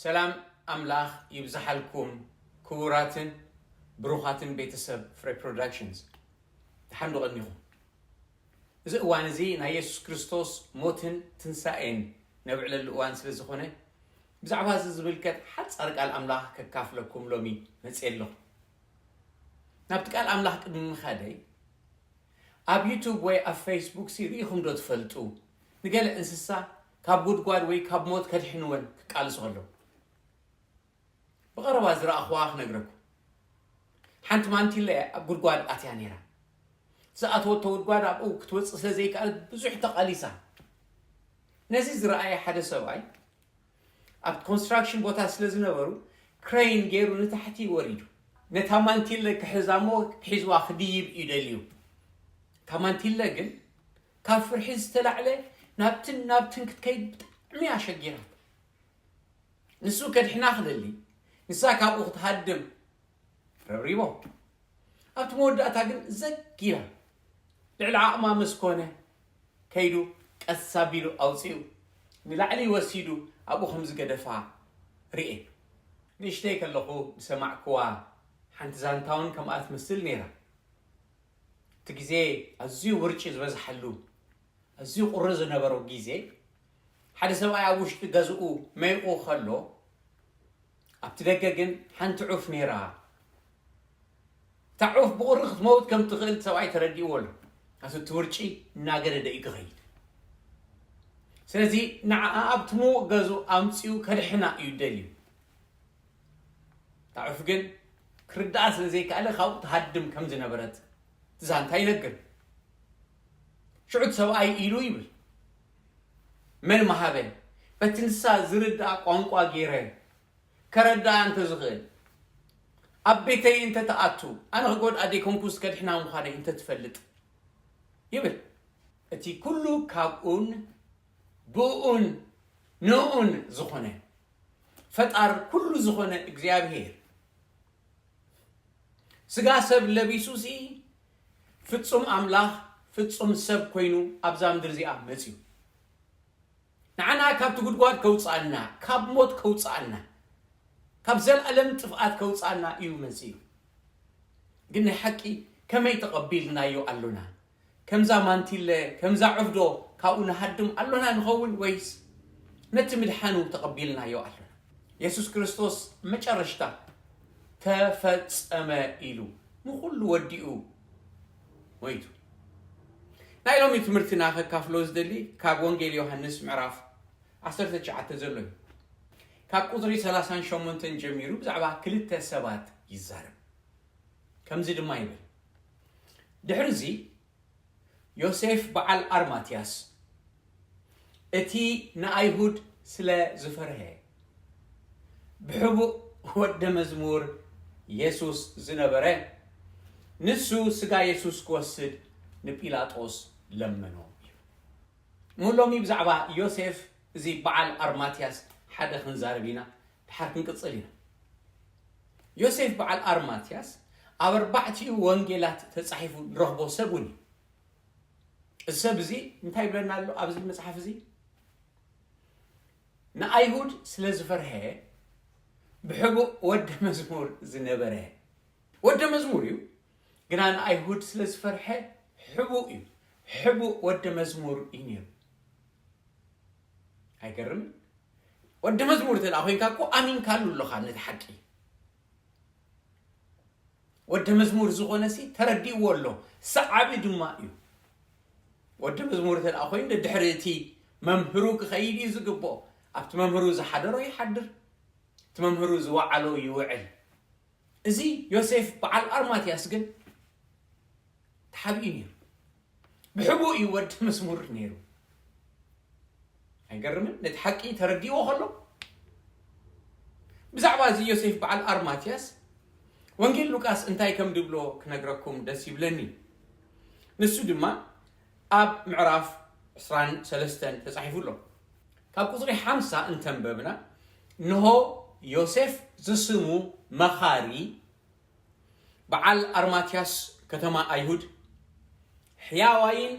ሰላም ኣምላኽ ይብዝሓልኩም ክቡራትን ብሩኻትን ቤተሰብ ፍሬ ፕሮዳክሽንስ። ደሓን ዶ ቀኒኹም? እዚ እዋን እዚ ናይ የሱስ ክርስቶስ ሞትን ትንሳኤን ነብዕለሉ እዋን ስለ ዝኾነ፣ ብዛዕባ እዚ ዝምልከት ሓጻር ቃል ኣምላኽ ከካፍለኩም ሎሚ መጽየ ኣለኹ። ናብቲ ቃል ኣምላኽ ቅድሚ ምኻደይ፣ ኣብ ዩቱብ ወይ ኣብ ፌስቡክ ሲ ርኢኹም ዶ ትፈልጡ? ንገለ እንስሳ ካብ ጉድጓድ ወይ ካብ ሞት ከድሕንወን ክቃልሱ ከለዉ። ብቐረባ ዝረኣኽዋ ክነግረኩም። ሓንቲ ማንቲለ እያ ኣብ ጉድጓድ ኣትያ ነይራ። ዝኣተወቶ ጉድጓድ ኣብኡ ክትወጽእ ስለ ዘይከኣለት ብዙሕ ተቓሊሳ። ነዚ ዝረኣየ ሓደ ሰብኣይ ኣብቲ ኮንስትራክሽን ቦታ ስለ ዝነበሩ ክሬን ገይሩ ንታሕቲ ወሪዱ። ነታ ማንቲለ ክሕዛ እሞ ሒዝዋ ክድይብ እዩ ደልዩ። እታ ማንቲለ ግን ካብ ፍርሒ ዝተላዕለ ናብትን ናብትን ክትከይድ ብጣዕሚ ኣሸጊራታ። ንሱ ከድሕና ክደሊ፣ ንሳ ካብኡ ክትሃድም ረብሪቦ። ኣብቲ መወዳእታ ግን ዘግ ኢላ ልዕሊ ዓቕማ ምስ ኮነ ከይዱ ቀስ ኣቢሉ ኣውጺኡ ንላዕሊ ወሲዱ ኣብኡ ከም ዝገደፋ ርኤ። ንእሽተይ ከለኹ ዝሰማዕክዋ ሓንቲ ዛንታ እውን ከምኣ ትመስል ነይራ። እቲ ግዜ ኣዝዩ ውርጪ ዝበዝሓሉ፣ ኣዝዩ ቁሪ ዝነበሮ ግዜ፣ ሓደ ሰብኣይ ኣብ ውሽጢ ገዝኡ መይቑ ከሎ፣ ኣብቲ ደገ ግን ሓንቲ ዑፍ ነይራ። እታ ዑፍ ብቑሪ ክትመውት ከም ትኽእል እቲ ሰብኣይ ተረዲእዎ ኣሎ። ኣቲ እቲ ውርጪ እናገደደ እዩ ክኸይድ። ስለዚ ንዓኣ ኣብቲ ምዉቕ ገዝኡ ኣምጺኡ ከድሕና እዩ ደልዩ። እታ ዑፍ ግን ክርድኣ ስለ ዘይከኣለ ካብኡ ትሃድም ከም ዝነበረት እቲ ዛንታ ይነግር። ሽዑ እቲ ሰብኣይ ኢሉ ይብል፣ መን መሃበ? በቲ ንሳ ዝርድኣ ቋንቋ ገይረ ከረድኣ እንተ ዝኽእል፣ ኣብ ቤተይ እንተ ትኣቱ፣ ኣነ ክጎድኣ ደይኮንኩስ ከድሕና ምዃነይ እንተ ትፈልጥ ይብል። እቲ ኩሉ ካብኡን ብእኡን ንእኡን ዝኾነ፣ ፈጣር ኩሉ ዝኾነ እግዚኣብሔር ስጋ ሰብ ለቢሱ ሲ ፍጹም ኣምላኽ ፍጹም ሰብ ኮይኑ ኣብዛ ምድሪ እዚኣ መጺኡ። ንዓና ካብቲ ጉድጓድ ከውጽኣና፣ ካብ ሞት ከውጽኣና፣ ካብ ዘልኣለም ጥፍኣት ከውጽኣና እዩ መጺኡ። ግን ናይ ሓቂ ከመይ ተቐቢልናዮ ኣሎና? ከምዛ ማንቲለ፣ ከምዛ ዑፍዶ ካብኡ ንሃድም ኣሎና ንኸውን ወይስ ነቲ ምድሓኑ ተቐቢልናዮ ኣሎና? የሱስ ክርስቶስ መጨረሽታ ተፈጸመ ኢሉ ንኹሉ ወዲኡ ሞይቱ። ናይ ሎሚ ትምህርትና ከካፍሎ ዝደሊ ካብ ወንጌል ዮሃንስ ምዕራፍ ዓሰርተ ትሽዓተ ዘሎ እዩ። ካብ ቁጽሪ ሰላሳን ሸሞንተን ጀሚሩ ብዛዕባ ክልተ ሰባት ይዛረብ። ከምዚ ድማ ይብል፣ ድሕርዚ ዮሴፍ በዓል ኣርማትያስ፣ እቲ ንኣይሁድ ስለ ዝፈርሀ፣ ብሕቡእ ወደ መዝሙር የሱስ ዝነበረ፣ ንሱ ስጋ የሱስ ክወስድ ንጲላጦስ ለመኖ እዩ። እሞ ሎሚ ብዛዕባ ዮሴፍ እዚ በዓል ኣርማትያስ ሓደ ክንዛረብ ኢና፣ ድሓር ክንቅጽል ኢና። ዮሴፍ በዓል ኣርማትያስ ኣብ ኣርባዕቲኡ ወንጌላት ተጻሒፉ ንረኽቦ ሰብ እውን እዩ። እዚ ሰብ እዚ እንታይ ይብለና ኣሎ ኣብዚ መጽሓፍ እዚ? ንኣይሁድ ስለ ዝፈርሀ ብሕቡእ ወደ መዝሙር ዝነበረ። ወደ መዝሙር እዩ፣ ግና ንኣይሁድ ስለ ዝፈርሐ ሕቡእ እዩ። ሕቡእ ወደ መዝሙር እዩ ነይሩ። ኣይገርምን? ወደ መዝሙር እንተ ደኣ ኮይንካ እኮ ኣሚንካሉ ኣለኻ ነቲ ሓቂ። ወደ መዝሙር ዝኾነ ሲ ተረዲእዎ ኣሎ፣ ሰዓቢ ድማ እዩ። ወደ መዝሙር እንተ ደኣ ኮይኑ፣ ደድሕሪ እቲ መምህሩ ክኸይድ እዩ ዝግብኦ። ኣብቲ መምህሩ ዝሓደሮ ይሓድር፣ እቲ መምህሩ ዝወዓሎ ይውዕል። እዚ ዮሴፍ በዓል ኣርማትያስ ግን ተሓቢኡ ነይሩ። ብሕቡእ እዩ ወዲ መዝሙር ነይሩ። ኣይገርምን? ነቲ ሓቂ ተረዲእዎ ከሎ። ብዛዕባ እዚ ዮሴፍ በዓል ኣርማትያስ ወንጌል ሉቃስ እንታይ ከም ድብሎ ክነግረኩም ደስ ይብለኒ። ንሱ ድማ ኣብ ምዕራፍ ዕስራን ሰለስተን ተጻሒፉ ኣሎ። ካብ ቁጽሪ ሓምሳ እንተንበብና፣ እንሆ ዮሴፍ ዝስሙ መኻሪ በዓል ኣርማትያስ ከተማ ኣይሁድ፣ ሕያዋይን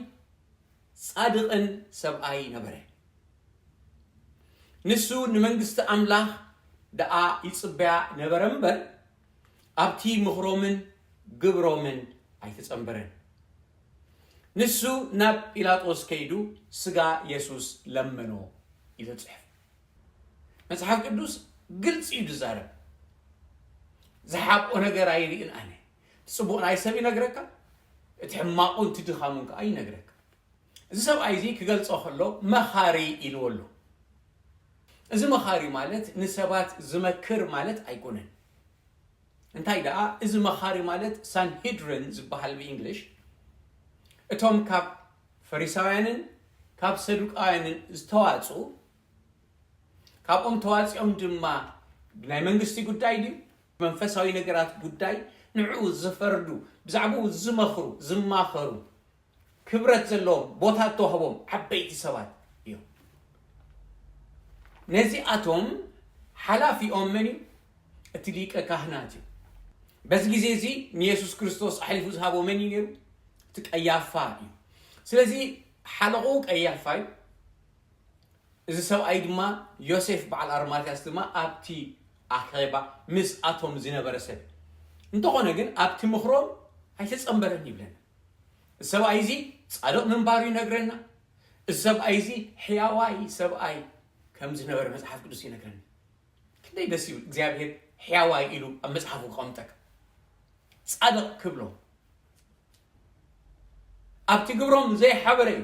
ጻድቕን ሰብኣይ ነበረ። ንሱ ንመንግስቲ ኣምላኽ ደኣ ይጽበያ ነበረ እምበር፣ ኣብቲ ምኽሮምን ግብሮምን ኣይተጸንበረን። ንሱ ናብ ጲላጦስ ከይዱ ስጋ የሱስ ለመኖ ኢሉ ጽሑፍ። መጽሓፍ ቅዱስ ግልጺ እዩ ዝዛረብ። ዝሓብኦ ነገር ኣይርእን ኣነ። ጽቡቕ ናይ ሰብ ይነግረካ፣ እቲ ሕማቑን እቲ ድኻሙን ከኣ ይነግረካ። እዚ ሰብኣይ እዚ ክገልጾ ከሎ መኻሪ ኢልዎ ኣሎ። እዚ መኻሪ ማለት ንሰባት ዝመክር ማለት ኣይኮነን። እንታይ ደኣ፣ እዚ መኻሪ ማለት ሳንሂድሪን ዝበሃል ብእንግሊሽ፣ እቶም ካብ ፈሪሳውያንን ካብ ሰዱቃውያንን ዝተዋጹ፣ ካብኦም ተዋጺኦም ድማ ናይ መንግስቲ ጉዳይ ድዩ መንፈሳዊ ነገራት ጉዳይ ንዕኡ ዝፈርዱ፣ ብዛዕባኡ ዝመኽሩ፣ ዝማኸሩ፣ ክብረት ዘለዎም፣ ቦታ እተዋህቦም ዓበይቲ ሰባት እዮም። ነዚኣቶም ሓላፊኦም መን እዩ? እቲ ሊቀ ካህናት እዩ። በዚ ግዜ እዚ ንየሱስ ክርስቶስ ኣሕሊፉ ዝሃቦ መን እዩ ነይሩ? እቲ ቀያፋ እዩ። ስለዚ ሓለቑ ቀያፋ እዩ። እዚ ሰብኣይ ድማ ዮሴፍ በዓል ኣርማትያስ ድማ ኣብቲ ኣኼባ ምስኣቶም ዝነበረ ሰብ እዩ። እንተኾነ ግን ኣብቲ ምኽሮም ኣይተጸንበረን ይብለና። እዚ ሰብኣይ እዚ ጻድቕ ምንባሩ ይነግረና። እዚ ሰብኣይ እዚ ሕያዋይ ሰብኣይ ከም ዝነበረ መጽሓፍ ቅዱስ ይነግረና። ክንደይ ደስ ይብል እግዚኣብሔር ሕያዋይ ኢሉ ኣብ መጽሓፉ ከቐምጠካ። ጻድቕ ክብሎ ኣብቲ ግብሮም ዘይሓበረ እዩ።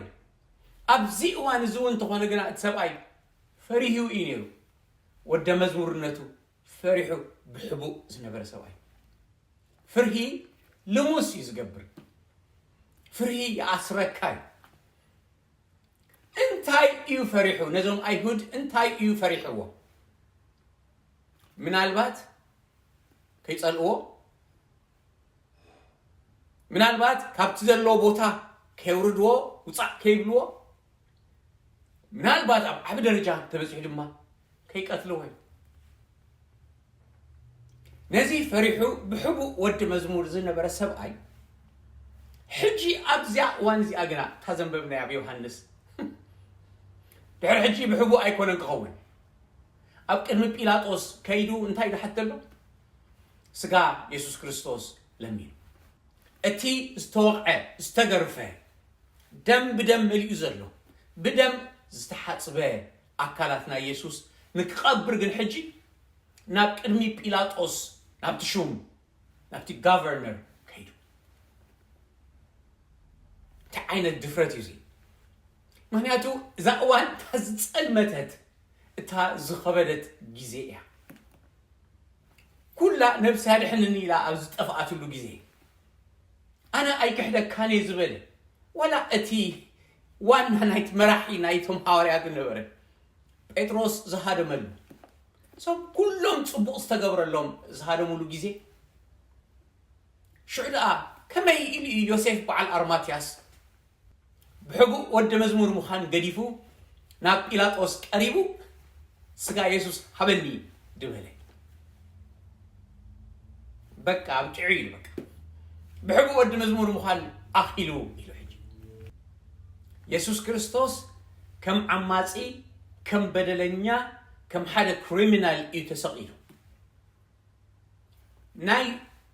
ኣብዚ እዋን እዚ እውን እንተኾነ ግና እቲ ሰብኣይ ፈሪሁ እዩ ነይሩ። ወደ መዝሙርነቱ ፈሪሑ ብሕቡእ ዝነበረ ሰብኣይ። ፍርሂ ልሙስ እዩ ዝገብር። ፍርሂ ይኣስረካ እዩ። እንታይ እዩ ፈሪሑ? ነዞም ኣይሁድ እንታይ እዩ ፈሪሕዎ? ምናልባት ከይጸልእዎ፣ ምናልባት ካብቲ ዘለዎ ቦታ ከየውርድዎ፣ ውጻእ ከይብልዎ፣ ምናልባት ኣብ ዓቢ ደረጃ ተበጺሑ ድማ ከይቀትልዎ እዩ። ነዚ ፈሪሑ ብሕቡእ ወዲ መዝሙር ዝነበረ ሰብኣይ፣ ሕጂ ኣብዚኣ እዋን እዚኣ ግና እታ ዘንበብናያ ኣብ ዮሃንስ፣ ድሕሪ ሕጂ ብሕቡእ ኣይኮነን ክኸውን። ኣብ ቅድሚ ጲላጦስ ከይዱ እንታይ ዝሓተሎ? ስጋ የሱስ ክርስቶስ ለሚኑ። እቲ ዝተወቕዐ፣ ዝተገርፈ፣ ደም ብደም መሊኡ ዘሎ፣ ብደም ዝተሓጽበ ኣካላት ናይ የሱስ ንክቐብር ግን ሕጂ ናብ ቅድሚ ጲላጦስ፣ ናብቲ ሹም፣ ናብቲ ጋቨርነር ከይዱ። እንታይ ዓይነት ድፍረት እዩ እዚ? ምኽንያቱ እዛ እዋን እታ ዝጸልመተት፣ እታ ዝኸበደት ግዜ እያ። ኩላ ነብሲ ኣድሕንኒ ኢላ ኣብ ዝጠፍኣትሉ ግዜ፣ ኣነ ኣይክሕደካን እየ ዝበለ፣ ዋላ እቲ ዋና ናይቲ መራሒ ናይቶም ሃዋርያት ዝነበረ ጴጥሮስ ዝሃደመሉ፣ እሶም ኩሎም ጽቡቕ ዝተገብረሎም ዝሃደሙሉ ግዜ፣ ሽዑ ደኣ ከመይ ኢሉ እዩ ዮሴፍ በዓል ኣርማትያስ ብሕቡእ ወዲ መዝሙር ምዃን ገዲፉ ናብ ጲላጦስ ቀሪቡ፣ "ስጋ የሱስ ሃበኒ" ድበለ? በቃ፣ ኣብቂዑ ኢሉ፣ በቃ፣ ብሕቡእ ወዲ መዝሙር ምዃን ኣኺሉ ኢሉ። ሕጂ የሱስ ክርስቶስ ከም ዓማጺ፣ ከም በደለኛ፣ ከም ሓደ ክሪሚናል እዩ ተሰቒሉ። ናይ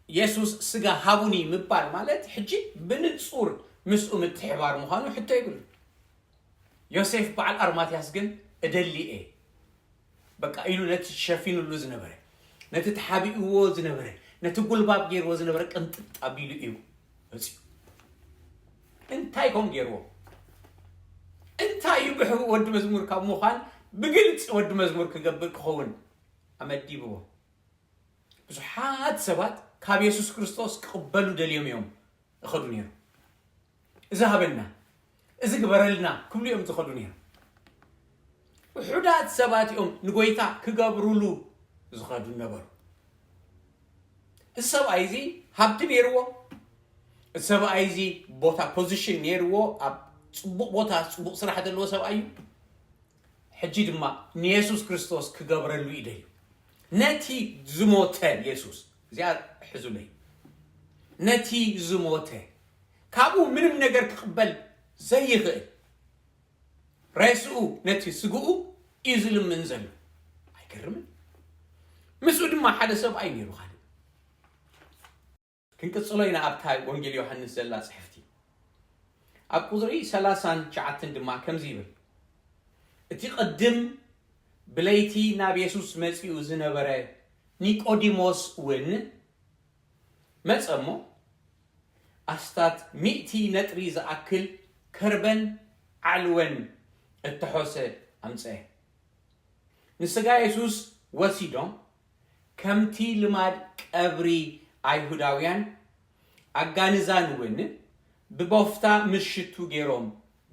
የሱስ ስጋ ሃቡኒ ምባል ማለት ሕጂ ብንጹር ምስኡ ምትሕባር ምዃኑ ሕቶ የብሉን። ዮሴፍ በዓል ኣርማትያስ ግን "እደሊ እየ" በቃ ኢሉ ነቲ ሸፊኑሉ ዝነበረ፣ ነቲ ተሓቢእዎ ዝነበረ፣ ነቲ ጉልባብ ገይርዎ ዝነበረ ቅንጥጥ ኣቢሉ እዩ መጺኡ። እንታይ ኮን ገይርዎ? እንታይ እዩ ብሕቡእ ወዲ መዝሙር ካብ ምዃን ብግልጺ ወዲ መዝሙር ክገብር ክኸውን ኣመዲብዎ? ብዙሓት ሰባት ካብ የሱስ ክርስቶስ ክቕበሉ ደልዮም እዮም እኸዱ ነይሩ። "እዚ ሃበና፣ እዚ ግበረልና" ክብሉ እዮም ዝኸዱ ነይሩ። ውሑዳት ሰባት እዮም ንጎይታ ክገብሩሉ ዝኸዱ ነበሩ። እዚ ሰብኣይ እዚ ሃብቲ ነይርዎ። እዚ ሰብኣይ እዚ ቦታ፣ ፖዚሽን ነይርዎ። ኣብ ጽቡቕ ቦታ፣ ጽቡቕ ስራሕ ዘለዎ ሰብኣይ እዩ። ሕጂ ድማ ንየሱስ ክርስቶስ ክገብረሉ ይደልዩ። ነቲ ዝሞተ የሱስ፣ እዚኣ ሕዙለይ፣ ነቲ ዝሞተ፣ ካብኡ ምንም ነገር ክቕበል ዘይኽእል፣ ሬስኡ ነቲ ስግኡ እዩ ዝልምን ዘሎ። ኣይገርምን? ምስኡ ድማ ሓደ ሰብኣይ ነይሩ። ካልእ ክንቅጽሎ ኢና ኣብታ ወንጌል ዮሃንስ ዘላ ጽሕፍቲ። ኣብ ቁጽሪ ሰላሳን ትሽዓተን ድማ ከምዚ ይብል፣ እቲ ቅድም ብለይቲ ናብ የሱስ መጺኡ ዝነበረ ኒቆዲሞስ እውን መጸ እሞ፣ ኣስታት ሚእቲ ነጥሪ ዝኣክል ከርበን ዓልወን እተሖሰ ኣምጸአ። ንስጋ የሱስ ወሲዶም፣ ከምቲ ልማድ ቀብሪ ኣይሁዳውያን፣ ኣጋንዛን እውን ብቦፍታ ምስ ሽቱ ገይሮም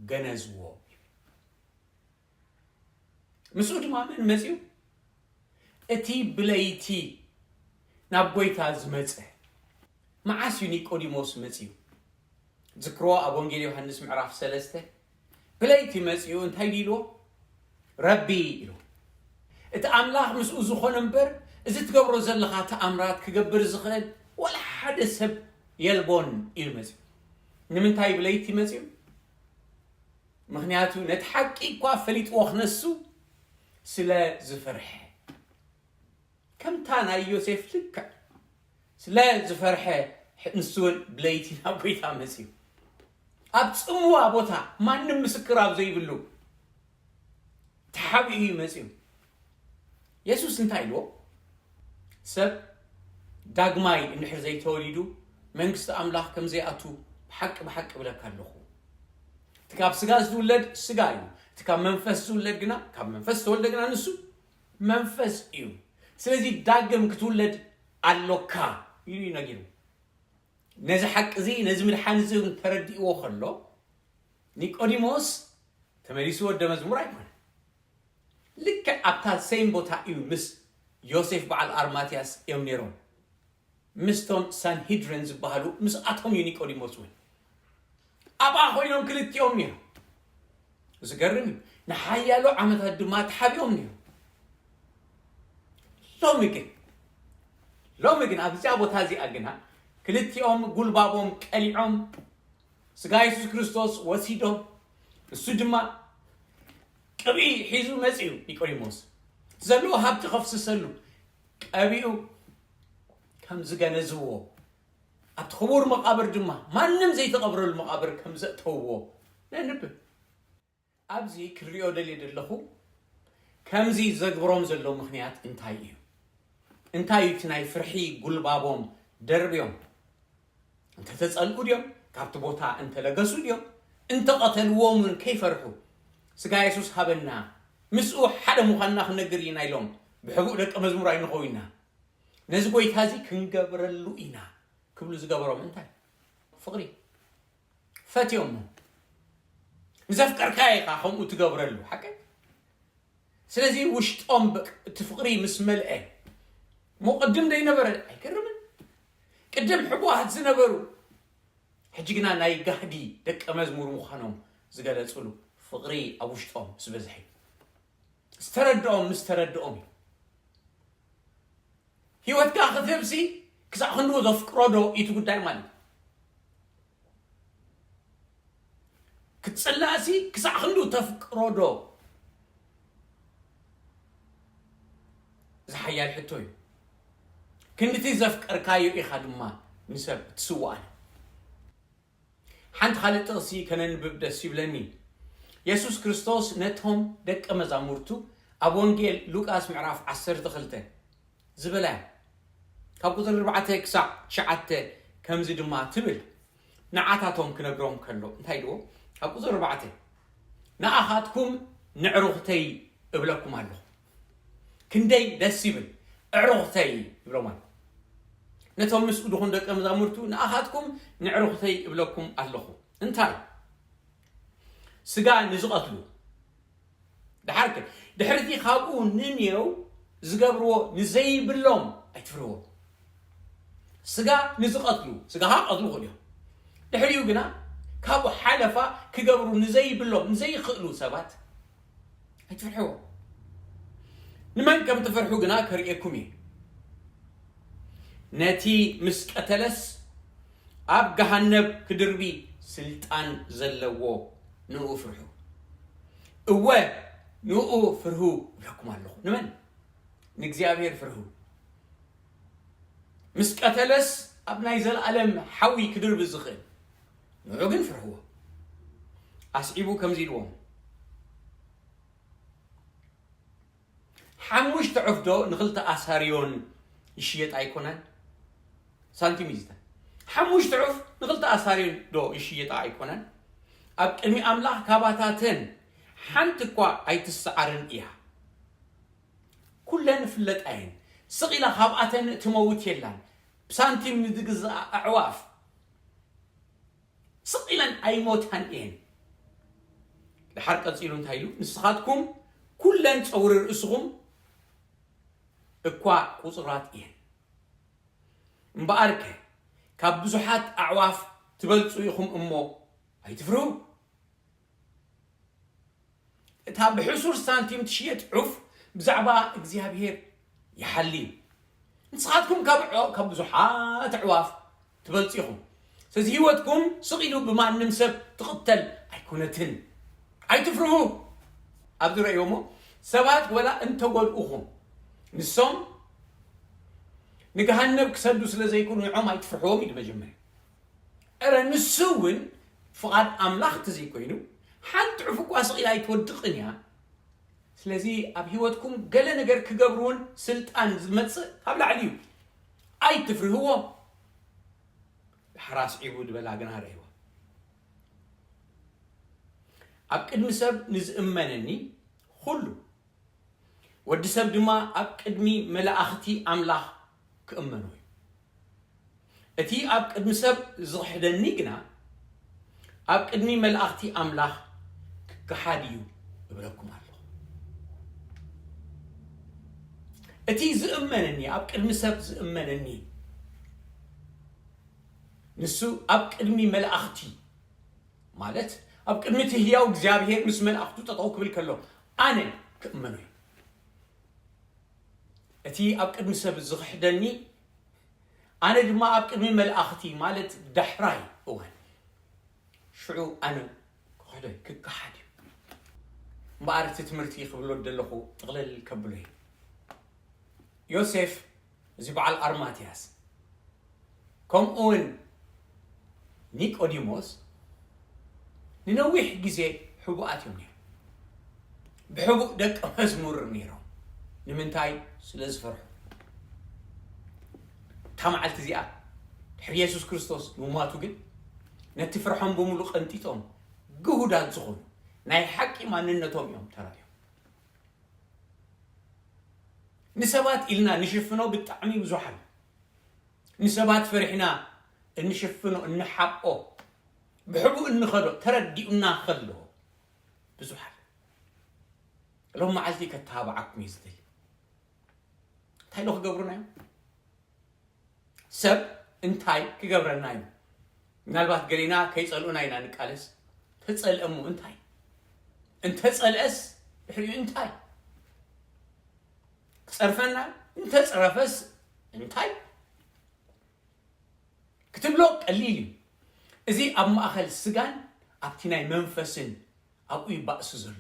ገነዝዎ። ምስኡ ድማ መን መጺኡ? እቲ ብለይቲ ናብ ጎይታ ዝመጸ። መዓስ እዩ ኒቆዲሞስ መጺኡ? ዝክርዎ ኣብ ወንጌል ዮሃንስ ምዕራፍ ሰለስተ፣ ብለይቲ መጺኡ እንታይ ኢልዎ? ረቢ ኢሉ። እቲ ኣምላኽ ምስኡ ዝኾነ እምበር፣ እዚ ትገብሮ ዘለኻ ተኣምራት ክገብር ዝኽእል ወላ ሓደ ሰብ የልቦን ኢሉ መጺኡ። ንምንታይ ብለይቲ መጺኡ? ምኽንያቱ ነቲ ሓቂ እኳ ፈሊጥዎ ክነሱ ስለ ዝፈርሐ። ከምታ ናይ ዮሴፍ ልክዕ ስለ ዝፈርሐ፣ ንሱ እውን ብለይቲ ናብ ጎይታ መጺኡ። ኣብ ጽምዋ ቦታ፣ ማንም ምስክር ኣብ ዘይብሉ ተሓቢኡ እዩ መጺኡ። የሱስ እንታይ ኢልዎ? ሰብ ዳግማይ እንድሕር ዘይተወሊዱ መንግስቲ ኣምላኽ ከም ዘይኣቱ ብሓቂ ብሓቂ እብለካ ኣለኹ። እቲ ካብ ስጋ ዝውለድ ስጋ እዩ፣ እቲ ካብ መንፈስ ዝውለድ ግና፣ ካብ መንፈስ ዝተወልደ ግና ንሱ መንፈስ እዩ። ስለዚ ዳግም ክትውለድ ኣሎካ ኢሉ እዩ ነጊሩ። ነዚ ሓቂ እዚ፣ ነዚ ምድሓን እዚ እውን ተረዲእዎ ከሎ፣ ኒቆዲሞስ ተመሊሱ ወደ መዝሙር ኣይኮነ። ልክዕ ኣብታ ሴም ቦታ እዩ ምስ ዮሴፍ በዓል ኣርማትያስ እዮም ነይሮም። ምስቶም ሳንሂድረን ዝበሃሉ ምስኣቶም እዩ ኒቆዲሞስ እውን። ኣብኣ ኮይኖም ክልቲኦም ነይሮም። ዝገርም እዩ። ንሓያሎ ዓመታት ድማ ተሓቢኦም ነይሮም። ሎሚ ግን፣ ሎሚ ግን ኣብዚኣ ቦታ እዚኣ ግና ክልቲኦም ጉልባቦም ቀሊዖም ስጋ የሱስ ክርስቶስ ወሲዶም፣ እሱ ድማ ቅብኢ ሒዙ መጺኡ። ኒቆዲሞስ ዘለዎ ሃብቲ ከፍስሰሉ ቀቢኡ ከም ዝገነዝዎ፣ ኣብቲ ክቡር መቓብር ድማ ማንም ዘይተቐብረሉ መቓብር ከም ዘእተውዎ ነንብብ። ኣብዚ ክሪኦ ደልየ ዘለኹ፣ ከምዚ ዘግብሮም ዘሎ ምኽንያት እንታይ እዩ? እንታይ እዩ እቲ ናይ ፍርሒ ጉልባቦም ደርብዮም? እንተተጸልኡ ድዮም? ካብቲ ቦታ እንተለገሱ ድዮም? እንተቐተልዎም እውን ከይፈርሑ፣ ስጋ የሱስ ሃበና፣ ምስኡ ሓደ ምዃንና ክንነግር ኢና ኢሎም ብሕቡእ ደቀ መዝሙር ኣይንኸውን ኢና። ነዚ ጎይታ እዚ ክንገብረሉ ኢና ክብሉ ዝገበሮም እንታይ? ፍቕሪ። ፈትዮሞ። ንዘፍቀርካዮ ኢኻ ከምኡ ትገብረሉ፣ ሓቀይ? ስለዚ ውሽጦም በ-፣ እቲ ፍቕሪ ምስ መልአ፣ እሞ ቅድም ደይነበረ ኣይገርምን? ቅድም ሕቡኣት ዝነበሩ፣ ሕጂ ግና ናይ ጋህዲ ደቀ መዝሙር ምዃኖም ዝገለጹሉ ፍቕሪ ኣብ ውሽጦም ምስ በዝሐ እዩ። ዝተረድኦም ምስ ተረድኦም እዩ። ህይወትካ ክትህብሲ ክሳዕ ክንድኡ ዘፍቅሮ ዶ እዩ እቲ ጉዳይ ማለት እዩ። ክትጽላእሲ ክሳዕ ክንድኡ ተፍቅሮ ዶ? እዚ ሓያል ሕቶ እዩ። ክንድቲ ዘፍቀርካዮ ኢኻ ድማ ንሰብ እትስውኣሉ። ሓንቲ ካልእ ጥቕሲ ከነንብብ ደስ ይብለኒ። የሱስ ክርስቶስ ነቶም ደቀ መዛሙርቱ ኣብ ወንጌል ሉቃስ ምዕራፍ ዓሰርተ ክልተ ዝበላ፣ ካብ ቁጽሪ ኣርባዕተ ክሳዕ ትሽዓተ ከምዚ ድማ ትብል፣ ንዓታቶም ክነግሮም ከሎ እንታይ ኢልዎ? ካብ ቁጽሪ ኣርባዕተ፣ "ንኣኻትኩም ንዕሩኽተይ እብለኩም ኣለኹ።" ክንደይ ደስ ይብል! "ኣዕሩኽተይ" ይብሎም ኣሎ። ነቶም ምስኡ ድኹም ደቀ መዛሙርቱ፣ "ንኣኻትኩም ንዕሩኽተይ እብለኩም ኣለኹ።" እንታይ? ስጋ ንዝቐትሉ። ደሓር ከ፣ ድሕርቲ ካብኡ ንንየው ዝገብርዎ ንዘይብሎም ኣይትፍርህዎ። ስጋ ንዝቐትሉ፣ ስጋኻ ክቐትሉ ይኽእሉ እዮም። ድሕሪኡ ግና ካብኡ ሓለፋ ክገብሩ ንዘይብሎም፣ ንዘይኽእሉ ሰባት ኣይትፍርሕዎ። ንመን ከም ትፈርሑ ግና ከርእየኩም እየ። ነቲ ምስ ቀተለስ ኣብ ገሃነብ ክድርቢ ስልጣን ዘለዎ ንኡ ፍርሑ። እወ፣ ንኡ ፍርሁ እብለኩም ኣለኹ። ንመን? ንእግዚኣብሔር ፍርሁ። ምስ ቀተለስ ኣብ ናይ ዘለኣለም ሓዊ ክድርቢ ዝኽእል። ንዑ ግን ፍርሕዎ። ኣስዒቡ ከምዚ ኢልዎም፣ ሓሙሽተ ዑፍ ዶ ንኽልተ ኣሳርዮን ይሽየጣ ኣይኮነን? ሳንቲም እዩ ዝተ-፣ ሓሙሽተ ዑፍ ንኽልተ ኣሳርዮን ዶ ይሽየጣ ኣይኮነን? ኣብ ቅድሚ ኣምላኽ ካባታተን ሓንቲ እኳ ኣይትሰዓርን እያ። ኩለን ፍለጣ እየን። ስቕ ኢላ ካብኣተን ትመውት የላን። ብሳንቲም ንዝግዝኣ ኣዕዋፍ ስቕ ኢለን ኣይሞታን እየን። ድሓር ቀጺሉ እንታይ ኢሉ? ንስኻትኩም ኩለን ጸጉሪ ርእስኹም እኳ ቁጽራት እየን። እምበኣርከ ካብ ብዙሓት ኣዕዋፍ ትበልጹ ኢኹም እሞ ኣይትፍርሁ። እታ ብሕሱር ሳንቲም ትሽየጥ ዑፍ ብዛዕባ እግዚኣብሔር ይሓሊ እዩ። ንስኻትኩም ካብ ዑ-፣ ካብ ብዙሓት ኣዕዋፍ ትበልጹ ኢኹም። ስለዚ ህይወትኩም ስቕ ኢሉ ብማንም ሰብ ትቕተል ኣይኮነትን። ኣይትፍርሁ። ኣብዚ ረእይዎ እሞ ሰባት ወላ እንተጎድኡኹም ንሶም ንገሃነብ ክሰዱ ስለ ዘይኮኑ ንዖም ኣይትፍርሕዎም ኢሉ መጀመርያ። እረ ንሱ እውን ፍቓድ ኣምላኽ እንተዘይኮይኑ ሓንቲ ዕፉ እኳ ስቕ ኢላ ኣይትወድቕን እያ። ስለዚ ኣብ ህይወትኩም ገለ ነገር ክገብሩ እውን ስልጣን ዝመጽእ ካብ ላዕሊ እዩ። ኣይትፍርህዎ። ድሓር ኣስዒቡ ዝበላ ግና ረእይዋ። ኣብ ቅድሚ ሰብ ንዝእመነኒ ኩሉ፣ ወዲ ሰብ ድማ ኣብ ቅድሚ መላእኽቲ ኣምላኽ ክእመኖ እዩ። እቲ ኣብ ቅድሚ ሰብ ዝኽሕደኒ ግና ኣብ ቅድሚ መላእኽቲ ኣምላኽ ክከሓድ እዩ እብለኩም ኣለኹ። እቲ ዝእመነኒ፣ ኣብ ቅድሚ ሰብ ዝእመነኒ፣ ንሱ ኣብ ቅድሚ መላእኽቲ፣ ማለት ኣብ ቅድሚ እቲ ህያው እግዚኣብሔር ምስ መላእኽቱ ጠጠው ክብል ከሎ ኣነ ክእመኖ እዩ። እቲ ኣብ ቅድሚ ሰብ ዝኽሕደኒ፣ ኣነ ድማ ኣብ ቅድሚ መላእኽቲ፣ ማለት ዳሕራይ እዋን፣ ሽዑ ኣነ ክኽሕዶ፣ ክከሓድ እዩ። እምበኣር እቲ ትምህርቲ ክብሎ ዘለኹ ጥቕልል ከብሎ እዩ። ዮሴፍ፣ እዚ በዓል ኣርማትያስ፣ ከምኡ እውን ኒቆዲሞስ ንነዊሕ ግዜ ሕቡኣት እዮም ነይሮም። ብሕቡእ ደቀ መዝሙር ነይሮም። ንምንታይ? ስለ ዝፈርሑ። እታ መዓልቲ እዚኣ ድሕሪ የሱስ ክርስቶስ ምሟቱ ግን ነቲ ፍርሖም ብምሉእ ቀንጢጦም ግሁዳት ዝኾኑ ናይ ሓቂ ማንነቶም እዮም ተራእዮም። ንሰባት ኢልና ንሽፍኖ ብጣዕሚ ብዙሕ ኣሎ። ንሰባት ፈሪሕና እንሽፍኖ፣ እንሓቆ፣ ብሕቡእ እንኸዶ ተረዲኡና ከሎ ብዙሕ ኣሎ። ሎም መዓልቲ ከተባብዓኩም እዩ ዝደሊ። እንታይ ዶ ክገብሩና እዮም? ሰብ እንታይ ክገብረና እዩ? ምናልባት ገሊና ከይጸልኡና ኢና ንቃለስ። ተጸልአ እሞ እንታይ? እንተጸልአስ ድሕሪኡ እንታይ? ክጸርፈና? እንተጸረፈስ እንታይ? ክትብሎ ቀሊል እዩ። እዚ ኣብ ማእከል ስጋን ኣብቲ ናይ መንፈስን ኣብኡ እዩ ባእሲ ዘሎ።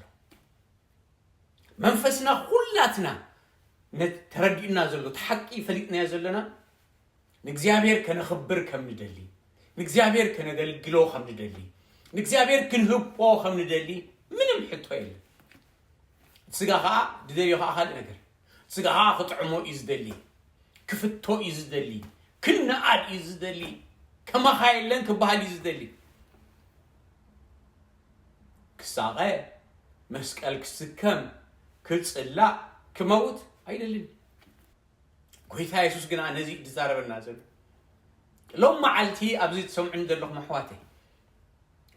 መንፈስና ኩላትና ነ-፣ ተረዲኡና ዘሎ፣ እቲ ሓቂ ፈሊጥናዮ ዘለና፣ ንእግዚኣብሔር ከነኽብር ከም ንደሊ፣ ንእግዚኣብሔር ከነገልግሎ ከም ንደሊ፣ ንእግዚኣብሔር ክንህቦ ከም ንደሊ ምንም ሕቶ የለን። እቲ ስጋ ኸዓ ዝደልዮ ኸዓ ካልእ ነገር። እቲ ስጋ ኸዓ ክጥዕሞ እዩ ዝደሊ፣ ክፍቶ እዩ ዝደሊ፣ ክነኣድ እዩ ዝደሊ፣ ከማኻ የለን ክበሃል እዩ ዝደሊ። ክሳቐ፣ መስቀል ክስከም፣ ክጽላእ፣ ክመውት ኣይደልን። ጎይታ የሱስ ግና ነዚ እዩ ዝዛረበና ዘሎ። ሎም መዓልቲ ኣብዚ ትሰምዑኒ ዘለኹም ኣሕዋተይ፣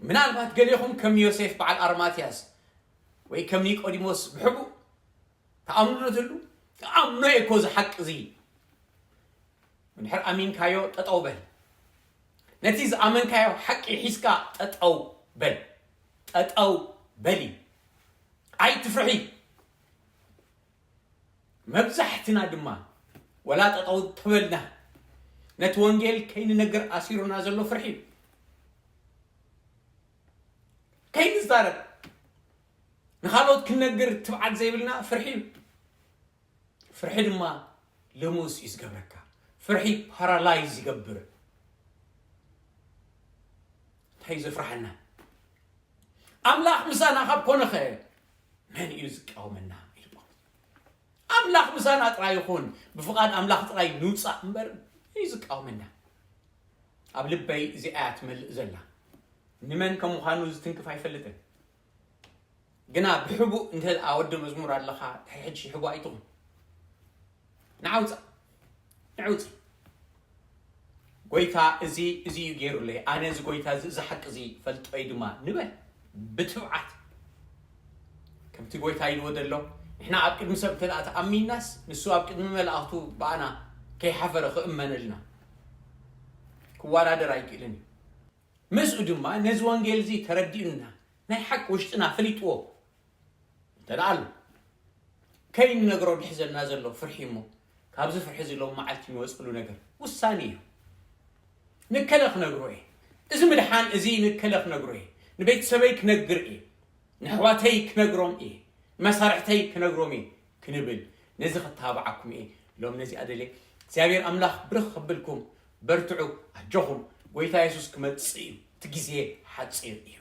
ምናልባት ገሌኹም ከም ዮሴፍ በዓል ኣርማትያስ ወይ ከም ኒቆዲሞስ ብሕቡእ ተኣምኑ ዶ ትህሉ? ተኣምኖ እየ እኮ እዚ ሓቂ እዚ። እንድሕር ኣሚንካዮ ጠጠው በል። ነቲ ዝኣመንካዮ ሓቂ ሒዝካ ጠጠው በል። ጠጠው በሊ። ኣይትፍርሒ። መብዛሕትና ድማ ወላ ጠጠው ተበልና ነቲ ወንጌል ከይንነግር ኣሲሩና ዘሎ ፍርሒ እዩ። ከይንዛረብ ንኻልኦት ክንነግር ትብዓት ዘይብልና ፍርሒ እዩ። ፍርሒ ድማ ልሙስ እዩ ዝገብረካ። ፍርሒ ፓራላይዝ ይገብር። እንታይ ዘፍርሓና? ኣምላኽ ምሳና ካብ ኮነኸ መን እዩ ዝቃወመና? ኢሉ ጳውሎስ። ኣምላኽ ምሳና ጥራይ ይኹን፣ ብፍቓድ ኣምላኽ ጥራይ ንውፃእ እምበር፣ መን እዩ ዝቃወመና? ኣብ ልበይ እዚኣ እያ ትመልእ ዘላ። ንመን ከም ምዃኑ ዝትንክፍ ኣይፈልጥን። ግና ብሕቡእ እንተ ደኣ ወዲ መዝሙር ኣለኻ፣ ድሕሪ ሕጂ ሕቡእ ኣይትኹን። ንዓውፃ ንዕውፂ። ጎይታ እዚ እዚ እዩ ገይሩለይ፣ ኣነ እዚ ጎይታ እዚ እዚ ሓቂ እዚ ፈልጦ እዩ ድማ ንበል ብትብዓት። ከምቲ ጎይታ ኢልዎ ዘሎ፣ ንሕና ኣብ ቅድሚ ሰብ እንተ ደኣ ተኣሚንናስ፣ ንሱ ኣብ ቅድሚ መላእኽቱ ብኣና ከይሓፈረ ክእመነልና ክወዳደር ኣይክእልን እዩ። ምስኡ ድማ ነዚ ወንጌል እዚ ተረዲኡና፣ ናይ ሓቂ ውሽጥና ፈሊጥዎ እንተ ደኣ ኣሎ፣ ከይንነግሮ ድሕዘና ዘሎ ፍርሒ እሞ፣ ካብዚ ፍርሒ እዚ ሎም መዓልቲ ንወፅሉ ነገር ውሳኔ እዩ። ንከለ ክነግሮ እየ። እዚ ምድሓን እዚ ንከለ ክነግሮ እየ። ንቤተሰበይ ክነግር እየ። ንኣሕዋተይ ክነግሮም እየ። ንመሳርሕተይ ክነግሮም እየ ክንብል፣ ነዚ ክተባብዓኩም እየ። ሎም ነዚኣ ደልየ። እግዚኣብሔር ኣምላኽ ብርኽ ከብልኩም። በርትዑ፣ ኣጆኹም። ጎይታ የሱስ ክመጽእ እዩ። እቲ ግዜ ሓጺር እዩ።